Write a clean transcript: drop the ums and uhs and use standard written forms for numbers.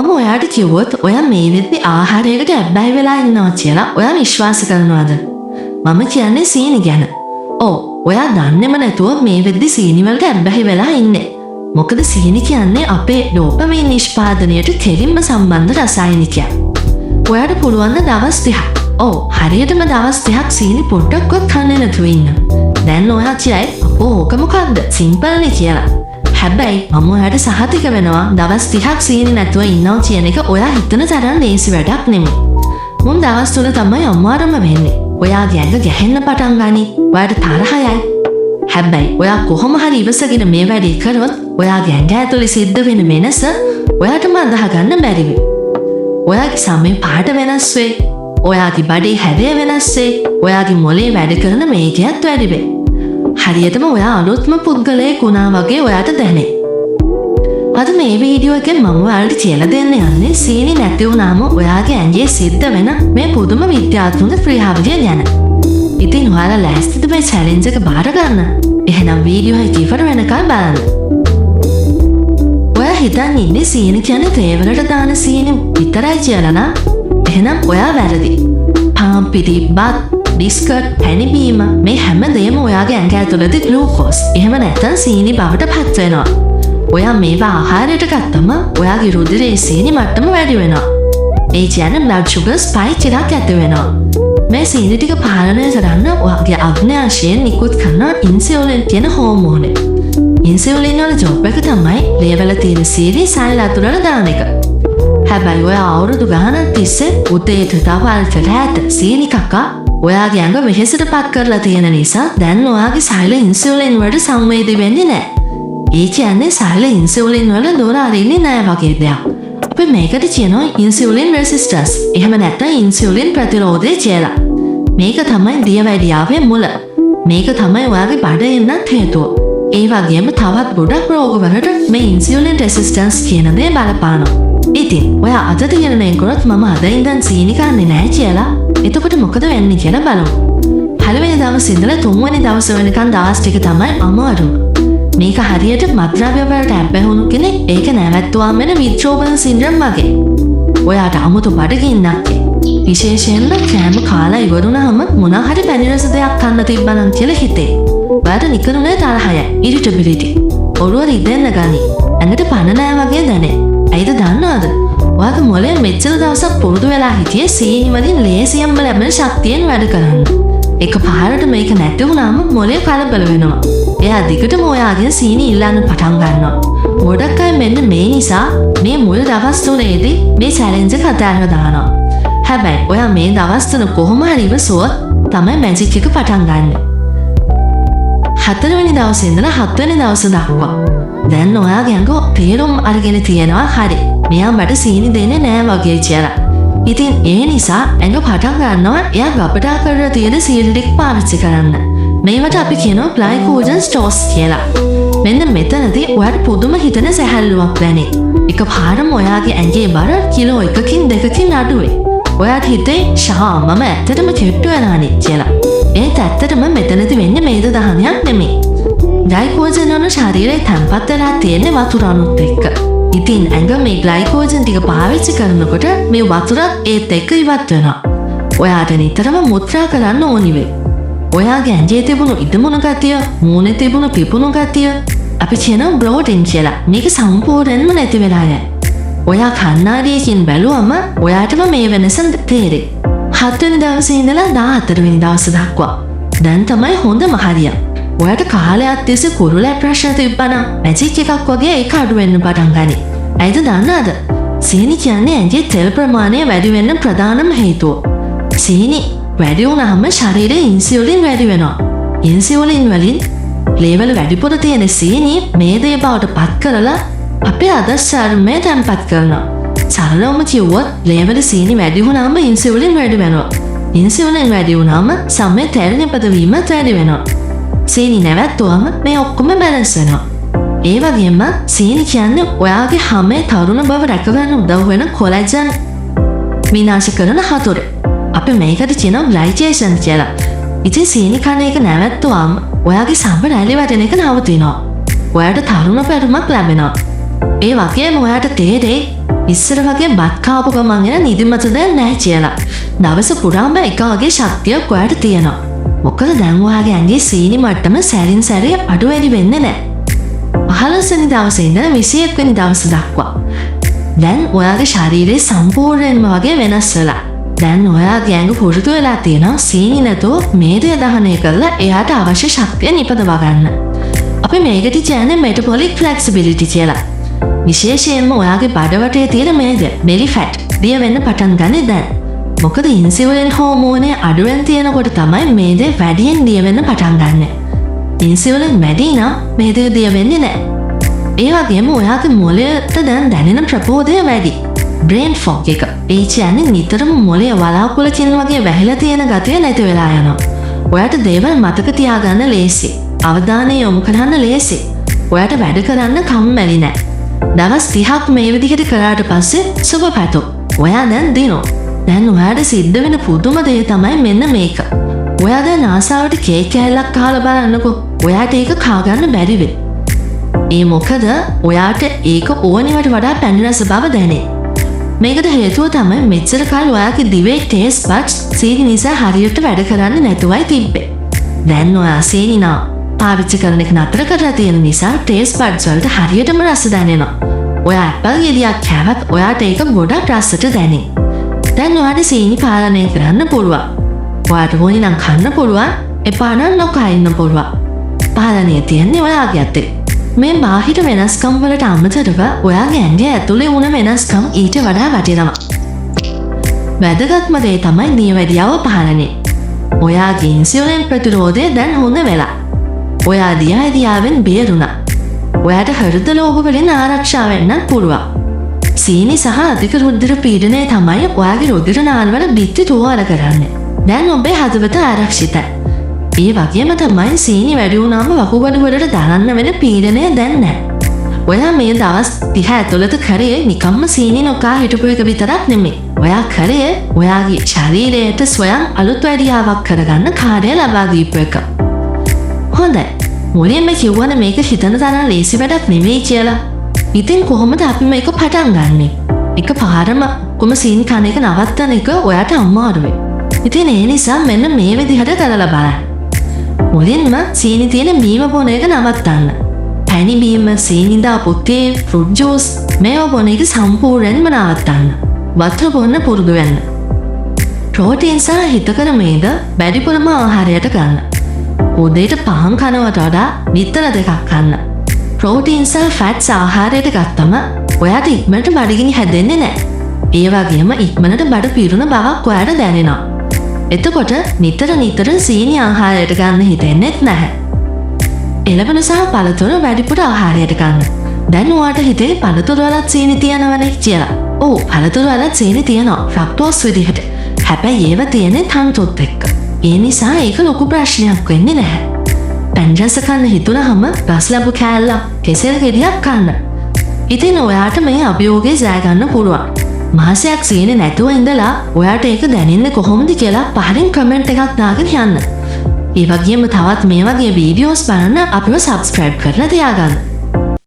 මම ඔයාට කිව්වොත් ඔයා මේ වෙද්දි ආහාරයකට ඇබ්බැහි වෙලා ඉන්නවා කියලා ඔයා විශ්වාස කරනවද? මම කියන්නේ සීනි ගැන. ඔව්, ඔයා දන්නේම නැතුව මේ වෙද්දි සීනි වලට ඇබ්බැහි වෙලා ඉන්නේ. මොකද සීනි කියන්නේ අපේ ඩෝපමීන් නිෂ්පාදනයට කෙලින්ම සම්බන්ධ රසායනිකයක්. ඔයාට පුළුවන් ද දවස් 30ක්? ඔව්, හරියටම දවස් 30ක් සීනි පොඩ්ඩක්වත් කන්නේ නැතුව ඉන්න. දැන් ඔයා කියයි, "අපෝ, ඕක මොකද්ද? සිම්පල් නේ" කියලා. හැබැයි මම ඔයාට සහතික වෙනවා, දවස් 30ක් සීනි නැතුව ඉන්නවා කියන එක ඔයා හිතන තරම් ලේසි වැඩක් නෙමෙයි. මුල් දවස් තුන තමයි අමාරුම වෙන්නේ. ඔයාගේ ඇඟ ගැහෙන්න පටන් ගනී. ඔයාට තරහ යයි. හැබැයි ඔයා කොහොම හරි ඉවසගෙන මේ වැඩේ කරොත් ඔයාගේ ඇඟ ඇතුලේ සිද්ධ වෙන වෙනස ඔයාටම අදහ ගන්න බැරි වෙයි. ඔයාගේ සමේ පාට වෙනස් වෙයි. ඔයාගේ බඩේ හැඩය වෙනස් වෙයි. ඔයාගේ මොලේ වැඩ කරන වේගයත් වැඩි වෙයි. හරියටම ඔයා අලුත්ම පුද්ගලයෙක් වුණා වගේ ඔයාට දැනේ. අද මේ වීඩියෝ එකෙන් මම ඔයාලට කියලා දෙන්න යන්නේ සීනි නැති වුණාම ඔයාගේ ඇඟේ සිද්ධ වෙන මේ පුදුම විද්‍යාත්මක ක්‍රියාවලිය ගැන. ඉතින් ඔයාලා ලෑස්තිද මේ චැලෙන්ජ් එක බාර ගන්න? එහෙනම් වීඩියෝ එක ඉවර වෙනකල් බලන්න. ඔයා හිතන් ඉන්නේ සීනි කියන්නේ තේ වලට දාන සීනි විතරයි කියලා නම්, එහෙනම් ඔයා වැරදි. පාන් පිටි, බත්, බිස්කට්, පැණි බීම, මේ හැම දෙයක්ම ඔයාගේ ඇඟ ඇතුළතදී ග්ලූකෝස්, එහෙම නැත්නම් සීනි බවට පත් වෙනවා. ඔයා මේවා ආහාරයට ගත්තම ඔයාගේ රුධිරයේ සීනි මට්ටම වැඩි වෙනවා. ඒ කියන්නේ බ්ලඩ් ෂුගර් ස්පයික් එකක් ඇති වෙනවා. මේ සීනි ටික පාලනය කරන්න ඔයාගේ අග්න්‍යාශයෙන් නිකුත් කරන ඉන්සියුලින් කියන හෝමෝනය. ඉන්සියුලින් වල ජොබ් එක තමයි ලේවල තියෙන සීනි සෛල ඇතුළට දාන එක. හැබැයි ඔයා අවුරුදු ගානක් තිස්සේ උදේට, දවල්ට, රෑට සීනි කකා ඔයාගේ ඇඟ වෙහෙසට පත් කරලා තියෙන නිසා දැන් ඔයාගේ සෛල ඉන්සියුලින් වලට සංවේදී වෙන්නේ නැහැ. ඒ කියන්නේ සෛල ඉන්සියුලින් වල දොර අරින්නේ නැහැ වගේ දෙයක්. අපි මේකට කියනවා ඉන්සියුලින් රෙසිස්ටන්ස්, එහෙම නැත්නම් ඉන්සියුලින් ප්‍රතිරෝධය කියලා. මේක තමයි දියවැඩියාවේ මුල. මේක තමයි ඔයාගේ බඩ එන්නත් හේතුව. ඒ වගේම තවත් ගොඩක් රෝගවලට මේ ඉන්සියුලින් රෙසිස්ටන්ස් කියන දේ බලපානවා. ඉතින් ඔයා අද තීරණය කරොත් මම අද ඉඳන් සීනි කන්නේ නැහැ කියලා, එතකොට මොකද වෙන්නේ කියලා බලමු. පළවෙනි දවසේ ඉඳලා තුන්වෙනි දවස වෙනකන් දවස් ටික තමයි අමාරුම. මේක හරියට මත්ද්‍රව්‍ය වලට ඇබ්බැහි වුණු කෙනෙක් ඒක නැවැත්තුවාම වෙන විත්ඩ්‍රෝවල් සින්ඩ්‍රෝම් වගේ. ඔයාට අමුතු බඩගින්නක් එයි. විශේෂයෙන්ම කෑම කාලා ඉවර වුණාම මොනා හරි පැණි රස දෙයක් කන්න තිබ්බනම් කියලා හිතේ. ඔයාට නිකරුණේ තරහ යයි, ඉරිටබිලිටි. ඔළුව රිදෙන්න ගනී. ඇඟට පණ නෑ වගේ දැනේ. ඇයිද දන්නවද? ඔයාගේ මොලේ මෙච්චර දවසක් පුරුදු වෙලා හිටියේ සීනි වලින් ලේසියෙන්ම ලැබෙන ශක්තියෙන් වැඩ කරන්න. එක පාරට මේක නැති වුණාම මොලේ කලබල වෙනවා. එයා දිගටම ඔයාගෙන් සීනි ඉල්ලන්න පටන් ගන්නවා. ගොඩක් අය මෙන්න මේ නිසා මේ මුල් දවස් තුනේදී මේ චැලෙන්ජ් එක අතහැරලා දානවා. හැබැයි ඔයා මේ දවස් තුන කොහොම හරි ඉවසුවොත් තමයි මැජික් එක පටන් ගන්නෙ. හතරවෙනි දවසේ ඉඳලා හත්වෙනි දවස දක්වා. දැන් ඔයාගේ ඇඟ තේරුම් අරගෙන තියෙනවා, හරි, මෙයා මට සීනි දෙන්නේ නෑ වගේ කියලා. ඉතින් ඒ නිසා ඇඟ පටන් ගන්නවා එයා ගබඩා කරලා තියෙන සීනි ටික පාවිච්චි කරන්න. මේවට අපි කියනවා ග්ලයිකෝජන් ස්ටෝස් කියලා. මෙන්න මෙතනදී ඔයාට පුදුම හිතෙන සැහැල්ලුවක් දැනේ. එක පාරම ඔයාගේ ඇඟේ බර කිලෝ 1කින් 2කින් අඩු වෙයි. ඔයාට හිතේ, "ෂා, මම ඇත්තටම කෙට්ටු වෙලානේ" කියලා. ඒත් ඇත්තටම මෙතනදි වෙන්නේ මේද දහනයක් නෙමෙයි. ග්ලයිකෝජන් අණු ශරීරයේ තැන්පත් වෙලා තියෙන්නේ වතුර අණුත් එක්ක. ඉතින් ඇඟ මේ ග්ලයිකෝජන් ටික පාවිච්චි කරනකොට මේ වතුරත් ඒත් එක්ක ඉවත් වෙනවා. ඔයාට නිතරම මුත්‍රා කරන්න ඕනි වෙයි. ඔයාගේ ඇඟේ තිබුණු ඉදමුණු ගතිය, මූණේ තිබුණු පිපුණු ගතිය, අපි කියනවා බ්ලෝටින් කියලා. මේක සම්පූර්ණයෙන්ම නැති වෙලා යයි. ඔයා කණ්ණාඩියකින් බැලුවම ඔයාටම මේ වෙනස තේරෙයි. හත්වෙනි දවසේ ඉඳලා 14 වෙනි දවස දක්වා. දැන් තමයි හොඳම හරිය. ඔයාට කාලයක් තිස්සේ කුරුලෑ ප්‍රශ්න තිබ්බනම් මැජික් එකක් වගේ ඒක අඩු වෙන්න පටන් ගනී. ඇයිද දන්නවද? සීනි කියන්නේ ඇඟේ තෙල් ප්‍රමාණය වැඩි වෙන්න ප්‍රධානම හේතුව. සීනි වැඩි වුණාම ශරීරයේ ඉන්සියුලින් වැඩි වෙනවා. ඉන්සියුලින් වලින් ලේවල වැඩිපුර තියෙන සීනි මේදේ බවට පත් කරලා අපේ අදශ්චර්මය තැන්පත් කරනවා. සරලවම කිව්වොත් ලේවල සීනි වැඩි වුණාම ඉන්සියුලින් වැඩි වෙනවා. ඉන්සියුලින් වැඩි වුණාම සමේ තෙල් නිපදවීමත් වැඩි වෙනවා. සීනි නැවැත්තුවම මේ ඔක්කොම බැලන්ස් වෙනවා. ඒ වගේම සීනි කියන්නේ ඔයාගේ හමේ තරුණ බව රැකගන්න උදව් වෙන කොලැජන් විනාශ කරන හතුරෙක්. අපි මේකට කියනවා ග්ලයිකේෂන් කියලා. ඉතින් සීනි කන එක නැවැත්තුවාම ඔයාගේ සම රැලි වැටෙන එක නවතිනවා. ඔයාට තරුණ පෙනුමක් ලැබෙනවා. ඒ වගේම ඔයාට තේරෙයි ඉස්සර වගේ බත් කාපු ගමන් එන නිදිමත දැන් නැහැ කියලා. දවස පුරාම එක වගේ ශක්තියක් ඔයාට තියෙනවා. මොකද දැන් ඔයාගේ ඇඟේ සීනි මට්ටම සැරින් සැරේ අඩු වැඩි වෙන්නේ නැහැ. 15 වෙනි දවසේ ඉඳන් 21 වෙනි දවස දක්වා. දැන් ඔයාගේ ශරීරය සම්පූර්ණයෙන්ම වගේ වෙනස් වෙලා. දැන් ඔයාගේ ඇඟ පුරුදු වෙලා තියෙනවා සීනි නැතුව මේදය දහනය කරලා එයාට අවශ්‍ය ශක්තිය නිපදවා ගන්න. අපි මේකට කියන්නේ මෙටබොලික් ෆ්ලෙක්සිබිලිටි කියලා. විශේෂයෙන්ම ඔයාගේ බඩවටේ තියෙන මේද, බෙලි ෆැට්, දිය වෙන්න පටන් ගන්නේ දැන්. මොකද ඉන්සියුලින් හෝමෝනය අඩුවෙන් තියෙනකොට තමයි මේද වැඩියෙන් දිය වෙන්න පටන් ගන්නෙ. ඉන්සියුලින් වැඩි නම් මේද දිය වෙන්නේ නැහැ. ඒ වගේම ඔයාගේ මොළයට දැන් දැනෙන ප්‍රබෝධය වැඩි. බ්‍රේන් ෆොග් එක. ඒ කියන්නේ නිතරම මොළය වලාකුළකින් වගේ වැහිලා තියෙන ගතිය නැති වෙලා යනවා. ඔයාට දේවල් මතක තියාගන්න ලේසි. අවධානය යොමු කරන්න ලේසි. ඔයාට වැඩ කරන්න කම්මැලි නෑ. දවස් 30ක් මේ විදිහට කරාට පස්සේ සුබ පැතුම්. ඔයා දැන් දිනෝ. දැන් ඔයාට සිද්ධ වෙන පුදුම දේ තමයි මෙන්න මේක. ඔයා දැන් ආසාවට කේක් කෑල්ලක් කාලා බලන්නකෝ. ඔයාට ඒක කාගන්න බැරි වෙයි. ඒ මොකද ඔයාට ඒක ඕනෙවට වඩා පැණි රස බව දැනේ. මේකට හේතුව තමයි මෙච්චර කල් ඔයාගේ දිවේ ටේස්ට් බඩ්ස් සීනි නිසා හරියට වැඩ කරන්නේ නැතුවයි තිබ්බේ. දැන් ඔයා සීනි නා පාවිච්චි කරන එක නතර කරලා තියෙන නිසා ටේස්ට් බඩ්ස් වලට හරියටම රස දැනෙනවා. ඔයා ඇපල් ගෙඩියක් කෑවත් ඔයාට ඒක ගොඩක් රසට දැනේ. දැන් ඔයාට සීනි පාලනය කරන්න පුළුවන්. ඔයාට ඕනි නම් කන්න පුළුවන්, එපා නම් නොකා ඉන්න පුළුවන්. පාලනය තියෙන්නේ ඔයාගේ අතේ. මේ බාහිර වෙනස්කම් වලට අමතරව ඔයාගේ ඇඟේ ඇතුලේ වුණ වෙනස්කම් ඊට වඩා වටිනවා. වැදගත්ම දේ තමයි දියවැඩියාව පාලනය. ඔයාගේ ඉන්සියුලින් ප්‍රතිරෝධය දැන් හොඳ වෙලා. ඔයා දියවැඩියාවෙන් බේරුණා. ඔයාට හෘද රෝග වලින් ආරක්ෂා වෙන්නත් පුළුවන්. සීනි සහ අධික රුධිර පීඩනය තමයි ඔයාගේ රුධිර නාළවල බිත්ති තුවාල කරන්නේ. දැන් ඔබේ හදවත ආරක්ෂිතයි. ඒ වගේම තමයි සීනි වැඩි වුණාම වකුගඩු වලට දරන්න වෙන පීඩනය දැන් නැහැ. ඔයා මේ දවස් 30 ඇතුළත කරේ නිකම්ම සීනි නොකා හිටපු එක විතරක් නෙමෙයි. ඔයා කරේ ඔයාගේ ශරීරයට ස්වයං අලුත් වැඩියාවක් කරගන්න කාර්යය ලබා දීපු එක. හොඳයි. මුලින්ම කිව්වනේ මේක හිතන තරම් ලේසි වැඩක් නෙමෙයි කියලා. ඉතින් කොහොමද අපි මේක පටන් ගන්නෙ? එක පාරම ඔක්කොම සීනි කන එක නවත්තන එක ඔයාට අමාරුයි. ඉතින් ඒ නිසා මෙන්න මේ විදිහට කරලා බලන්න. මුලින්ම සීනි තියෙන බීම බොන එක නවත්තන්න. පැණි බීම, සීනි දාපු තේ, ෆෘට් ජූස් මේවා බොන එක සම්පූර්ණයෙන්ම නවත්තන්න. වතුර බොන්න පුරුදු වෙන්න. ප්‍රෝටීන් සහ හිතකර මේද වැඩිපුරම ආහාරයට ගන්න. උදේට පහන් කනවට වඩා බිත්තර දෙකක් කන්න. ප්‍රෝටීන් සහ ෆැට්ස් ආහාරයට ගත්තම ඔයාට ඉක්මනට බඩගිනි හැදෙන්නේ නැහැ. ඒ වගේම ඉක්මනට බඩ පිරුණ බවක් ඔයාට දැනෙනවා. එතකොට නිතර නිතර සීනි ආහාරයට ගන්න හිතෙන්නෙත් නැහැ. එළවලු සහ පළතුරු වැඩිපුර ආහාරයට ගන්න. දැන් ඔයාට හිතේ පළතුරු වලත් සීනි තියෙනවනේ කියලා. ඔව්, පළතුරු වලත් සීනි තියෙනවා ෆ්‍රක්ටෝස් විදිහට. හැබැයි ඒව තියෙන්නේ තන්තුත් එක්ක. ඒ නිසා ඒක ලොකු ප්‍රශ්නයක් වෙන්නේ නැහැ. පැණි රස කන්න හිතුනහම ගස්ලබු කෑල්ලක්, කෙසෙල් ගෙඩියක් කන්න. ඉතින් ඔයාට මේ අභියෝගේ ජය ගන්න පුළුවන්. මාසයක් සීනි නැතුව ඉඳලා ඔයාට ඒක දැනෙන්නේ කොහොමද කියලා පහලින් කමෙන්ට් එකක් දාගෙන යන්න. ඒ වගේම තවත් මේ වගේ වීඩියෝස් බලන්න අපිව සබ්ස්ක්‍රයිබ් කරලා තියාගන්න.